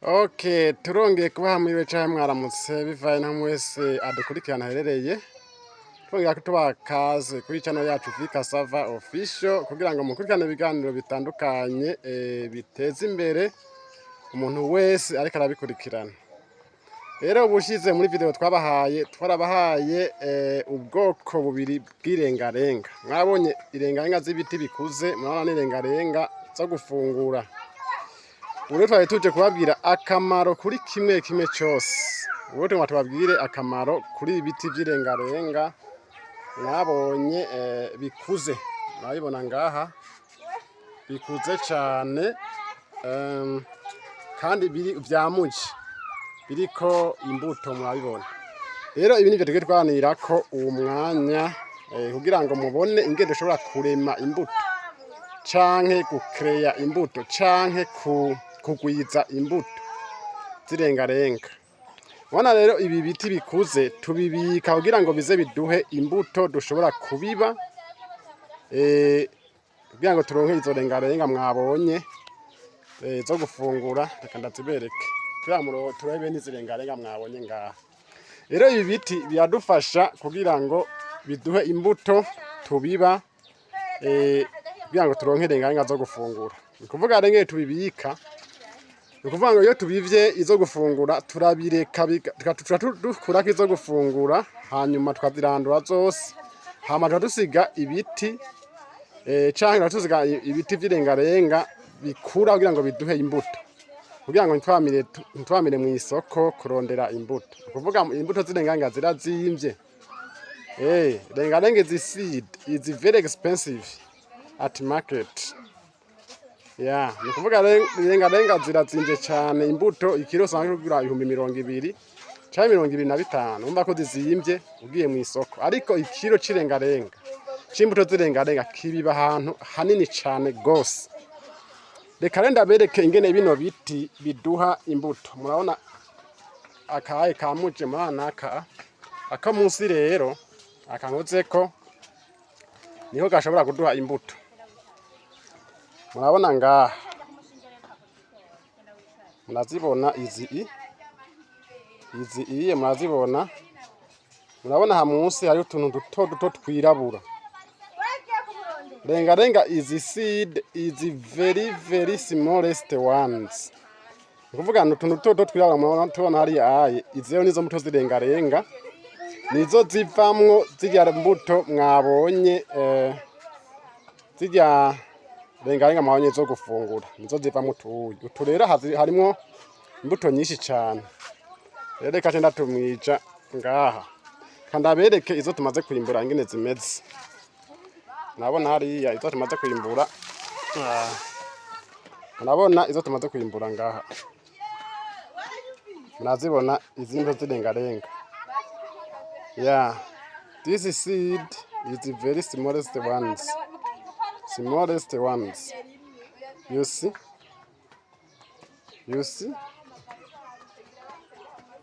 Okay, turongeye kubaha mwiriwe canke mwaramutse, bivaye na mwese adukurikirana aherereye. Twongera tubaha kaze kuri channel yacu Vika Sava Official kugira ngo mukurikirane ibiganiro bitandukanye biteza imbere umuntu wese ariko arabikurikirana. Rero ubushize muri video twabahaye, twarabahaye ubwoko bubiri bw'irengarenga. Mwabonye irengarenga z'ibiti bikuze, murabona n'irengarenga zo gufungura. Ubu rero twari tuje kubabwira akamaro kuri kimwe kimwe cyose. Ubu tugomba tubabwire akamaro kuri ibi biti vy'irengarenga mwabonye bikuze. Murabibona ngaha bikuze cane, kandi biri vyamuje, biriko imbuto, murabibona. Rero ibi nivyo tugiye twanirako uwu mwanya, kugira ngo mubone ingene dushobora kurema imbuto canke gukereya imbuto canke kugwiza imbuto z'irengarenga. Mubona rero ibi biti bikuze tubibika kugira ngo bize biduhe imbuto dushobora kubiba, kugira ngo turonke izo rengarenga mwabonye zo gufungura. Reka ndazibereke kugira ngo turabe n'izirengarenga mwabonye ngaha. Rero ibi biti biradufasha kugira ngo biduhe imbuto tubiba, kugira ngo turonke irengarenga zo gufungura. Ni ukuvuga rero ingene tubibika, ni ukuvuga ngo iyo tubivye izo gufungura turabireka, tugaca dukurako izo gufungura, hanyuma tukazirandura zose, hama tugaca dusiga ibiti, canke tugaca dusiga ibiti vy'irengarenga bikura kugira ngo biduhe imbuto, kugira ngo ntitwamire mw'isoko kurondera imbuto. Ni ukuvuga imbuto z'irengarenga zirazimvye. Rengarenga izi seed is very expensive at market. Ya, ni ukuvuga irengarenga zirazimvye cane. Imbuto ikiro usanga kugura 20,000 canke 25,000. Urumva ko zizimvye ugiye mw'isoko, ariko ikiro c'irengarenga, c'imbuto z'irengarenga, kibiba ahantu hanini cane gose. Reka rero ndabereke ingene bino biti biduha imbuto. Murabona akaye kamuje, murabona aka ako munsi rero akankozeko niho gashobora kuduha imbuto. Murabona ngaha, murazibona izi izi iye, murazibona. Murabona aha munsi hariho utuntu duto duto twirabura. Rengarenga izi seed is very very smallest ones. Ni ukuvuga ni utuntu duto duto twirabura murabona, tubona hariya aye. Izi rero nizo mbuto z'irengarenga, nizo zivamwo zirya mbuto mwabonye, zirya rengarenga mwabonye zo gufungura, nizo zivamwo utuyi utu. Rero harimwo imbuto nyinshi cane. Rero reka nce ndatumwija ngaha kandabereke izo tumaze kwimbura ingene zimeze. Murabona hariya izo tumaze kwimbura. Ah, murabona izo tumaze kwimbura ngaha, murazibona izi mbuto z'irengarenga. Yeah, this seed is very smallest ones, smallest ones. You see, you see,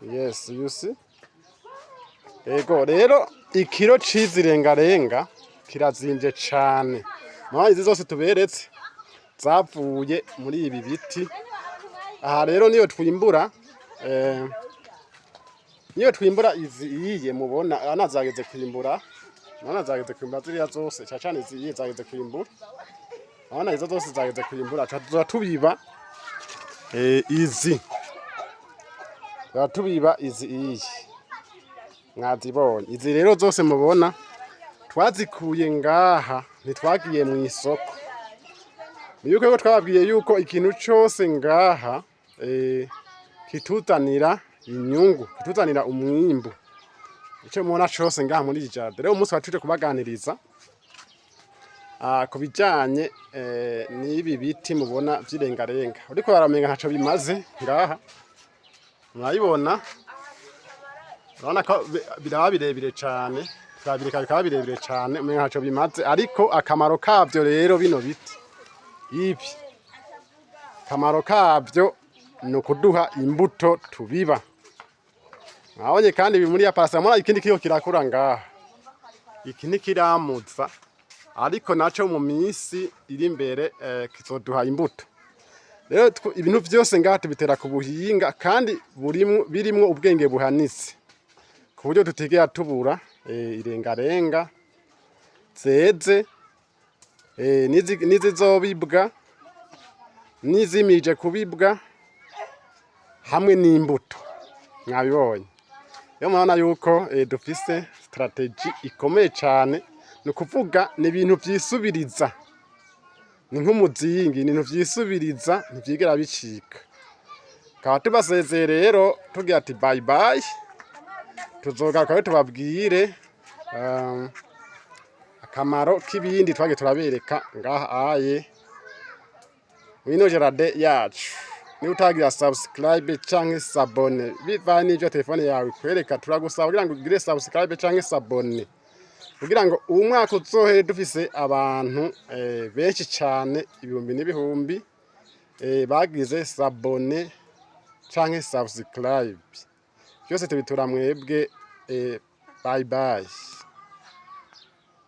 yes, you see. Ego rero ikiro c'izirengarenga kirazimvye cane. Murabona izi zose tuberetse zavuye muri ibi biti. Aha rero niyo twimbura, niyo twimbura izi iye mubona ana zageze kwimbura. Murabona zageze kwimbura ziriya zose, cane cane izi iye zageze kwimbura. Urabona izo zose zageze kwimbura, tuza tubiba izi, tuba tubiba izi iyi mwazibonye. Izi rero zose mubona twazikuye ngaha, ntitwagiye mu isoko. Yuko ko twababwiye yuko ikintu cose ngaha kituzanira inyungu, kituzanira umwimbu, ico mubona cose ngaha muri iyi jardin. Rero umunsi tuje kubaganiriza ku bijanye n'ibi biti mubona vy'irengarenga. Uriko baramenga ntaco bimaze ngaha, murabibona. Urabona ko biraba birebire cane, turabireka bikaba birebire cane, umenga ntaco bimaze, ariko akamaro kavyo rero, bino biti ibi, akamaro kavyo ni ukuduha imbuto tubiba. Mwabonye kandi ibi muri ya parcelle, murabona ikindi kiriko kirakura ngaha. Iki ntikiramuza, ariko naco mu minsi iri imbere kizoduha imbuto. Rero ibintu vyose ngaha tubitera ku buhinga kandi birimwo ubwenge buhanitse, ku buryo tutigera tubura irengarenga zeze, n'izizobibwa, n'izimije kubibwa, hamwe n'imbuto. Mwabibonye rero, murabona yuko dufise stratégie ikomeye cane. Ni ukuvuga ni ibintu vyisubiriza, ni nk'umuzingi, ni ibintu vyisubiriza, ntivyigera bicika. Tukaba tubasezeye rero tugira ati bye bye. Tuzogaruka rero tubabwire akamaro k'ibindi twagiye turabereka ngaha aye mwino jardin yacu. Niba utagira subscribe canke s'abonner, bivanye n'ivyo telefone yawe ikwereka, turagusaba kugira ngo ugire subscribe canke s'abonner, kugira ngo uwu mwaka uzohere dufise abantu benshi cane, ibihumbi n'ibihumbi, bagize s'abonner canke subscribe. Vyose tubitura mwebwe. Bye bye.